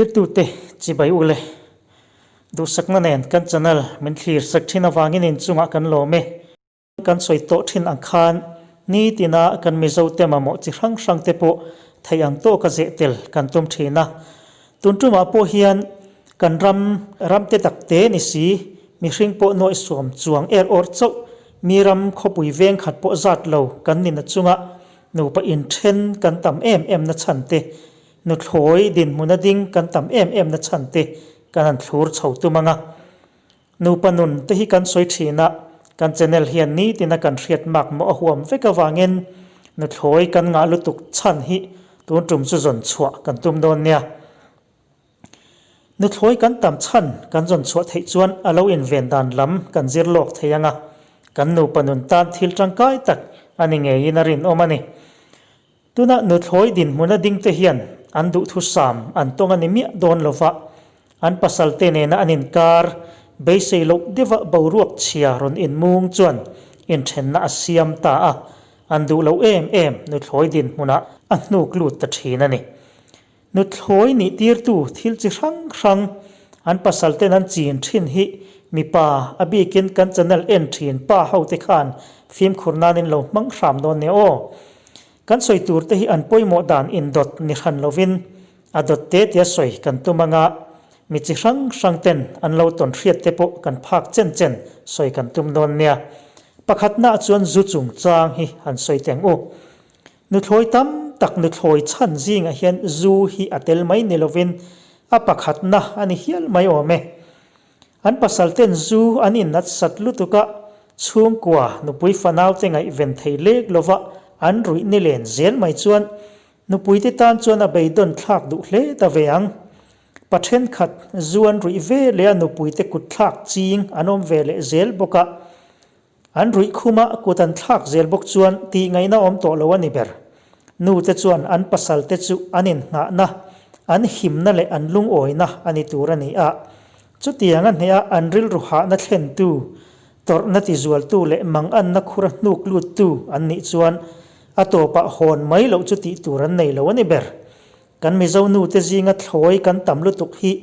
Thlirtute chibai ule, duhsakna nen kan channel min thlir sak thin avangin inchungah kan lawm e. Kan sawi tawh thin ang khan nitina kan Mizote mamawh chi hrang hrang te pawh theih ang tawka zeh tel kan tum thin a. Tun tumah pawh hian kan ram ramte takte ni si, mihring pawh nuaih suam chuang er awr chauh, mi ram khawpui veng khat pawh zat lo kan nina chunga nupa inthen kan tam em em na chhan te, nuthlawi dinhmuna ding kan tam em em na chhan te kan han thlur chho tum ang a. Nupa nun te hi kan sawi thin a, kan channel hian nitina kan hriat mak maw a huam vek avangin nuthlawi kan ngah lutuk chhan hi tun tum chu zawn chhuah kan tum dawn nia. Nuthlawi kan tam chhan kan zawn chhuah theih chuan a lo inven dan lam kan zir lawk thei ang a, kan nupa nun tan thil tangkai tak a ni ngeiin a rinawm a ni. Tuna nuthlawi dinhmuna dingte hian an duhthusam an tawng a ni miah dawn lova, an pasalte nena an inkar beisei loh deuha boruak chhia rawn inmung chuan inthenna a siam ta a, an duh loh em em nuthlawi dinhmunah a hnuk lut ta thin a ni. Nuthlawi nih tirtu thil chi hrang hrang an pasalten an chin thin hi mipa a bikin kan channel en thin pa hote khan fimkhur nanin lo hmang hram dawn nia aw. Kan sawi tur te hi an pawimawh dan indawt ni hran lovin a dawt te tia sawi kan tum anga mi chi hrang hrang ten an lo tawn hriat te pawh kan phak chen chen sawi kan tum dawn nia. Pakhatnaah chuan zu chungchang hi han sawi teng u. Nuthlawi tam tak nuthlawi chhan zingah hian zu hi a tel mai ni lovin a pakhatna a ni hial mai awm e. An pasalten zu an innat sat lutuk a, chhungkua nupui fanaute ngaihven thei lek lova an ruih ni len zel mai chuan nupuite tan chuan a beidawn thlak duh hle ta ve ang. Pa thenkhat zu an ruih ve leh a nupuite kut thlak ching an awm ve leh zel bawk a. An ruih khuma kut an thlak zel bawk chuan tih ngaihna awm tawh lo a ni ber. Nu te chuan an pasal te chu an innghahna, an himna leh an lungawina a ni tur a ni a. Chutiang a hneha an rilru hahna thlentu, tawrhna tizualtu leh manganna khura hnuk luttu an nih chuan a tawpah hawn mai loh chu tih tur an nei lo a ni ber. Kan Mizo nu te zinga thlawi kan tam lutuk hi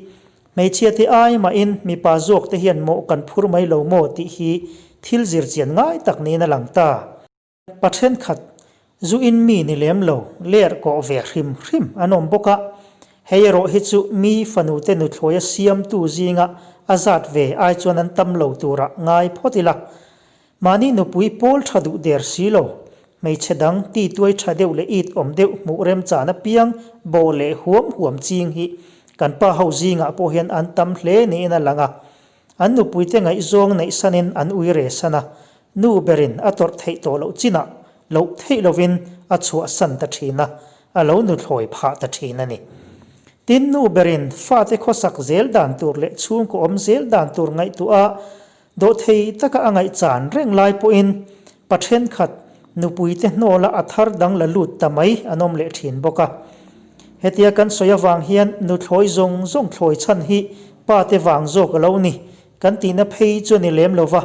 Hmeichhia te ai mahin mipa zawk te hian mawh kan phur mai lo maw tih hi thil zir chian ngai tak niin a lang ta. Pa thenkhat zu in mi ni lem lo ler kawh ve hrim hrim an awm bawk a, hei erawh hi chu mi fanu te nuthlawi a siamtu zinga a zat ve ai chuan an tam lo turah ngai phawt ila. Mahni nupui pawl tha duh der si lo, hmeichhe dang ti tuai tha deuh leh it awm deuh hmuh remchan apiang bawh leh huam huam ching hi kan pa ho zingah pawh hian an tam hle niin a lang a. An nupuite ngaihzawng neih sanin an ui re san a, nu berin a tawrh theih tawh loh chinah loh theih lovin a chhuahsan ta thin a, a lo nuthlawi phah ta thin a ni. Tin, nu berin fate khawsak zel dan tur leh chhungkaw awm zel dan tur ngaihtuah a, Dawhthei taka a ngaihchan reng lai pawhin pa thenkhat nupuite hnawla a thar dang la lut ta mai an awm leh thin bawk a. Hetia kan sawi avang hian nuthlawi zawng zawng thlawi chhan hi pa te vang zawk a lo ni kan tihna phei chu a ni lem lo va,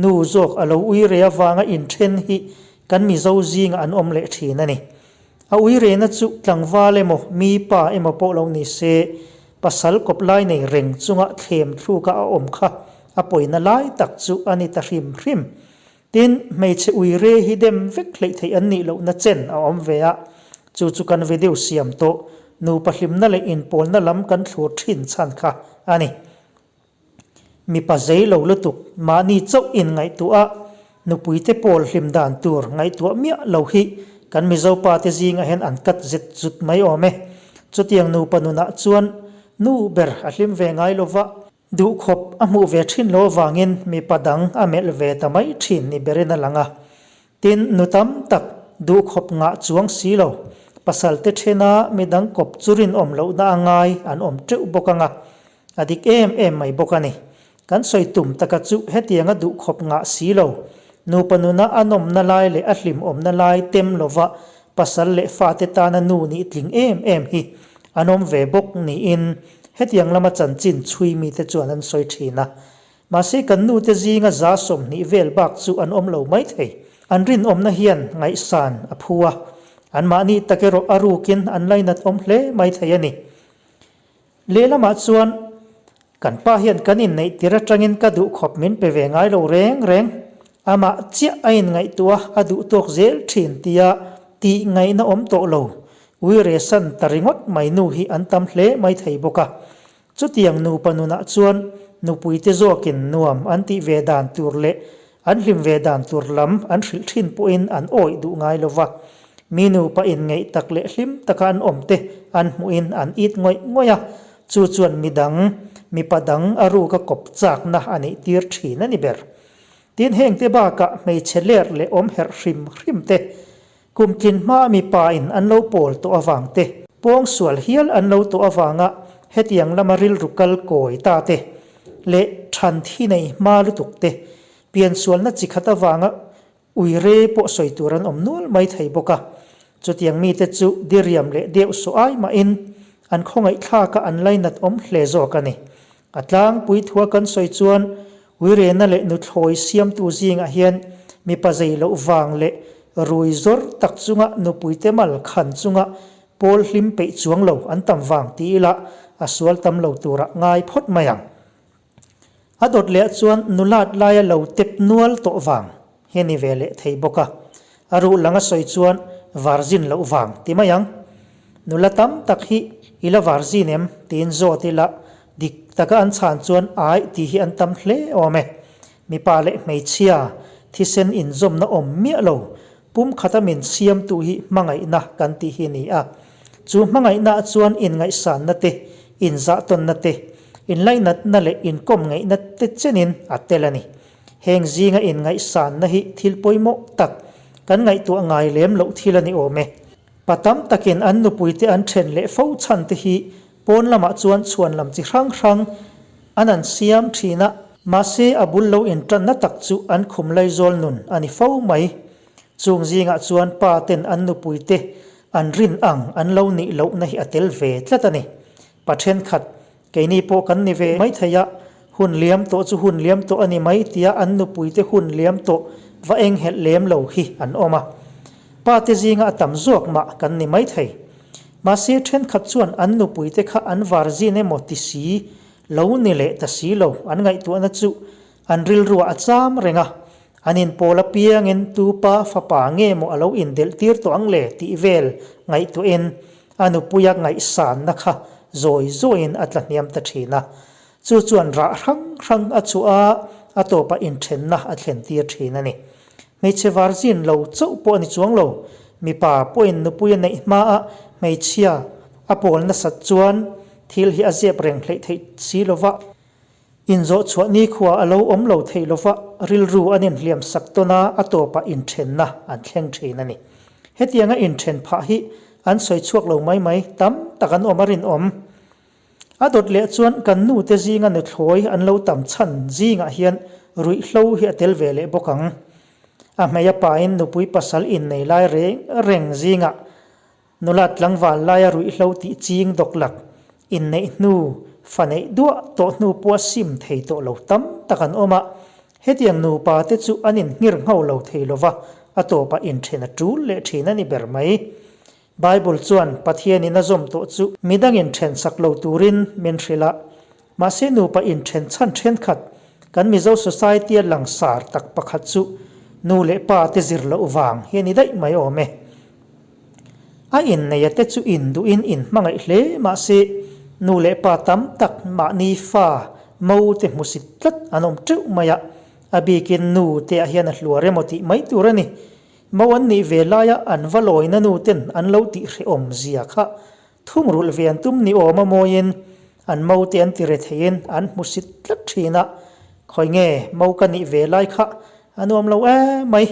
nu zawk a lo ui re avanga inthen hi kan Mizo zingah an awm leh thin a ni. A ui rehna chu tlangval emaw mi pa emaw pawh lo ni se, pasal kawp lai nei reng chunga thlem thluka a awm kha a pawina lai tak chu a ni ta hrim hrim. Tin, hmeichhe ui re hi dem vek hleih theih an nih lohna chen a awm ve a, chu chu kan video siam tawh nupa hlimna leh inpawlna lam kan thlur thin chhan kha a ni. Mipa zei lo lutuk mahni chauh in ngaihtuah a, nupuite pawl hlim dan tur ngaihtuah miah lo hi kan Mizo pa te zingah hian an kat zet zut mai awm e. Chutiang nupa nunah chuan nu ber a hlim ve ngai lo va, duhkhawp a hmuh ve thin lo avangin mipa dang a melh ve ta mai thin ni berin a lang a. Tin, nu tam tak duhkhawp ngah chuang si lo, pasalte thena midang kawp chu rinawm lohna a ngai an awm teuh bawk ang a, A dik em em mai bawk a ni. Kan sawi tum taka chu hetianga duhkhawp ngah si lo. Nupa nuna a nawmna lai leh a hlimawmna lai tem lova pasal leh fate tana nu nih tling em em hi an awm ve bawk niin hetiang lama chanchin chhui mite chuan an sawi thin a. Mahse kan nute zinga za 20 vel bak chu an awm lo mai thei. An rinawmna hian ngaihsan a phu a, anmahni tak erawh a rukin an lainat awm hle mai thei a ni. Lehlamah chuan kan pa hian kan inneih tir atangin ka duh khawp min pe ve ngai lo reng reng. Amah chiah a inngaihtuah a, a duh tawk zel thin tia tih ngaihna awm tawh lo. Uiresan ta ringawt mai nu hi an tam hle mai thei bawk a. Chutiang nupa nunah chuan nupuite zawkin nuam an tih ve dan tur leh an hlim ve dan tur lam an hrilh thin pawhin an awih duh ngai lo va. Mi nupa inngeih tak leh hlim taka an awm te an hmuhin an it ngawih ngawih a, chu chuan midang, mipa dang a ruka kawp chakna a neih tir thin a ni ber. Tin hengte bakah hmeichhe ler leh awm herh hrim hrim te, kum tlin hmaa mipa in an lo pawl tawh avang te, pawngsual hial an lo tawh avanga hetiang lama rilru kal kawi ta te leh than thi nei hma lutuk te, piansualna chi khat avanga Ui re pawh sawi tur an awm nual mai thei bawk a, chutiang mite chu diriam leh deuh saw ai mahin an khawngaihthlak a an lainat awm hle zawk a ni. A tlangpui thua kan sawi chuan uirena leh nuthlawi siamtu zingah hian mipa zei loh vang leh rui zawr tak chunga nupuite mal khan chunga pawl hlim peih chuang lo an tam vang ti ila a sual tam lo turah ngai phawt mai ang. A dawt leh chuan nulat laia lo tep nual tawh vang hi a ni ve leh thei bawk a, a ruh lang a sawi chuan varzin loh vang ti mai ang. Nula tam tak hi i la varzin em? tiin zawt ila dik taka an chhan chuan aih tih hi an tam hle awm e. Mipa leh hmeichhia thisen inzawmna awm miah lo pumkhata min siamtu hi hmangaihna kan tih hi a ni a. Chu hmangaihnaah chuan inngaihsanna te, inzahtawnna te, inlainatna leh inkawm ngaihna te chenin a tel a ni. Heng zinga inngaihsanna hi thil pawimawh tak, kan ngaihtuah ngai lem loh thil a ni awm e. Pa tam takin an nupuite an then leh fo chhan te hi pawn lamah chuan chhuan lam chi hrang hrang an an siam thin a, mahse a bul lo intanna tak chu an khum laizawl nun a ni fo mai. Chung zingah chuan pa ten an nupuite an rin ang an lo nih lohna hi a tel ve tlat a ni. Pa thenkhat, keini pawh kan ni ve mai thei a, hun liam tawh chu hun liam tawh a ni mai tia an nupuite hun liam tawh va enghelh lem lo hi an awm a. Pa te zinga a tam zawk mah kan ni mai thei. Mahse thenkhat chuan an nupuite kha an varzin emaw ti si lo ni leh ta si lo an ngaihtuahna chu An rilruah a cham reng a, an inpawl apiangin tu pa fapa nge maw a lo indelh tir tawh ang le tih vel ngaihtuahin a nupuia ngaihsanna kha zawi zawiin a tla hniam ta thin a. Chu chuan rah hrang hrang a chhuah a, a tawpah inthenna a thlen tir thin a ni. Hmeichhe varzin lo chauh pawh a ni chuang lo, mipa pawhin nupui a neih hmaa hmeichhia a pawl nasat chuan thil hi a zep reng hleih theih si lova. Inzawh chhuah nikhua a lo awm lo thei lova, rilru an inhliam sak tawn a, a tawpah inthenna an thleng thin a ni. Hetianga inthen phah hi an sawi chhuak lo mai mai, tam tak an awm a rinawm. A dawt leh chuan kan nute zinga nuthlawi an lo tam chhan zingah hian ruihhlo hi a tel ve leh bawk ang. A hmei a pain nupui pasal innei lai reng reng zingah Nula tlangval laia ruihhlo tih ching dawklak, inneih hnu, fa neih duah tawh hnu pawh a sim thei tawh lo tam tak an awm a. Hetiang nupa te chu an inhngir ngho lo thei lo va, a tawpah inthen a tul leh thin a ni ber mai. Bible chuan Pathianin a zawm tawh chu midang inthen sak lo turin min hrilh a. Mahse nupa inthen chhan thenkhat kan Mizo society-a langsar tak pakhat chu nu leh pa te zir loh vang hi a ni daih mai awm e. A inneia te chu induhin inhmangaih hle mahse nu leh pa tam tak mahni fa mo te hmusit tlat an awm teuh mai a, a bikin nu te ah hian a hluar emaw tih mai tur a ni. Mo an nih ve laia an va lawina nu ten an lo tih hrehawm zia kha thungrulh ve an tum ni awm a mawiin an mo te an ti re theiin an hmusit tlat thin a, khawi nge mo ka nih ve lai kha a nuam lo emai.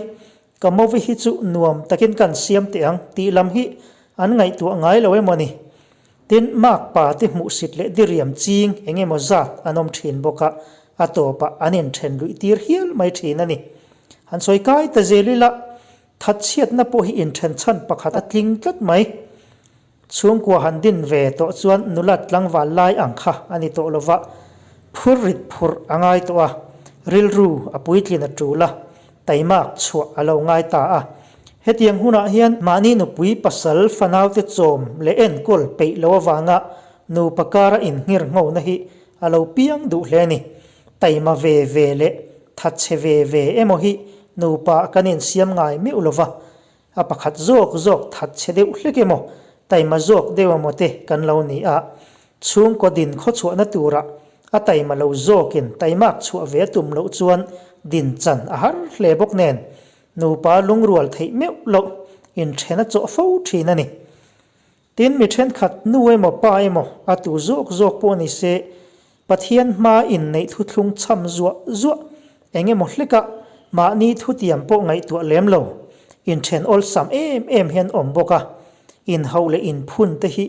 Ka movie hi chu nuam takin kan siam teh ang tih lam hi an ngaihtuah ngai lo emaw ni? Tin, makpa te hmuhsit leh diriam ching eng emaw zat an awm thin bawk a, a tawpah an inthen luih tir hial mai thin a ni. Han sawi kai ta zel ila, thatchhiatna pawh hi inthen chhan pakhat a tling tlat mai. Chhungkua han din ve tawh chuan nulat tlangval lai ang kha a ni tawh lova, phur rit phurh a ngai tawh a, rilru a puitlin a tul a, taimak chhuah a lo ngai ta a. Hetiang hunah hian mahni nupui pasal fanaute chawm leh enkawl peih lo avanga Nupa kara innghirnghona hi a lo piang duh hle a ni. Taima ve ve leh thatchhe ve ve emaw hi nupa kan insiam ngai meuh lo va, a pakhat zawk zawk thatchhe deuh hlek emaw, taima zawk deuh emaw te kan lo ni a. Chhungkaw din khawchhuahna turah a taima lo zawkin taimak chhuah ve a tum loh chuan din chan a har hle bawk nen, nupa lungrual theih meuh loh inthen a chawh fo thin a ni. Tin, mi thenkhat nu emaw pa emaw a tu zawk zawk pawh ni se, Pathian hma inneih thuthlung chham zuah zuah eng emaw hlekah mahni thutiam pawh ngaihtuah lem lo, inthen awlsam em em hian awm bawk a, inhauh leh inphun te hi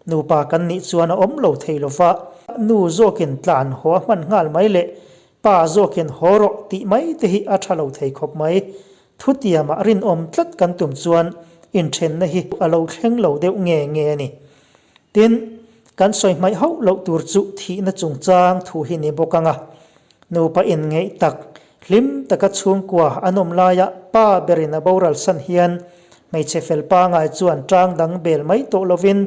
nupa kan nih chuan a awm lo thei lo va, nu zawkin tlan haw a hman nghal mai leh pa zawkin haw rawh tih mai te hi a tha lo thei khawp mai. Thutiamah rinawm tlat kan tum chuan inthenna hi a lo thleng lo deuh nge nge a ni. Tin, kan sawi hmaih hauh loh tur chu thihna chungchang thu hi ni bawk ang a. Nupa inngeih tak, hlim taka chhungkua an awm laia pa berin a boral san hian hmeichhe fel pangai chuan tang dang bel mai tawh lovin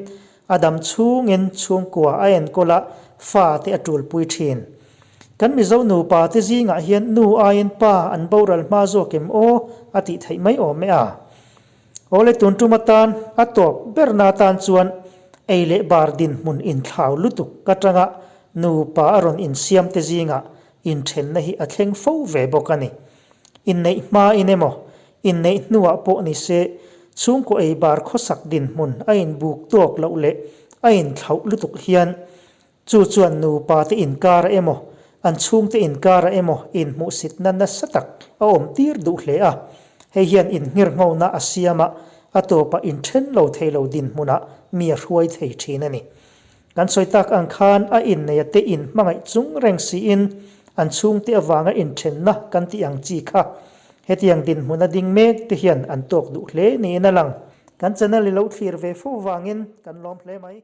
a dam chhungin chhungkua a enkawl a, fate a tulpui thin. Kan Mizo nupa te zingah hian nu aiin pa an boral hma zawk em aw a tih theih mai awm e a. Awle tun tum atan a tawp berna atan chuan ei leh bar dinhmun inthlau lutuk atanga nupa a rawn insiam te zingah inthenna hi a thleng fo ve bawk a ni. Inneih hmain emaw, inneih hnuah pawh ni se chhungkaw ei bar khawsak dinhmun a inbuk tawk loh leh a inthlauh lutuk hian Chu chuan nupa te inkar emaw, an chhungte inkar emaw inhmuhsitna nasa tak a awm tir duh hle a. Hei hian innghirnghona a siam a, a tawpah inthen lo thei lo dinhmunah mi a hruai thei thin a ni. Kan sawi tak ang khan a inneia te inhmangaih chung reng siin an chhungte avanga inthenna kan tih ang chi kha hetiang dinhmuna ding mek te hian an tawk duh hle niin a lang. Kan channel i lo thlir ve fo vangin kan lawm hle mai.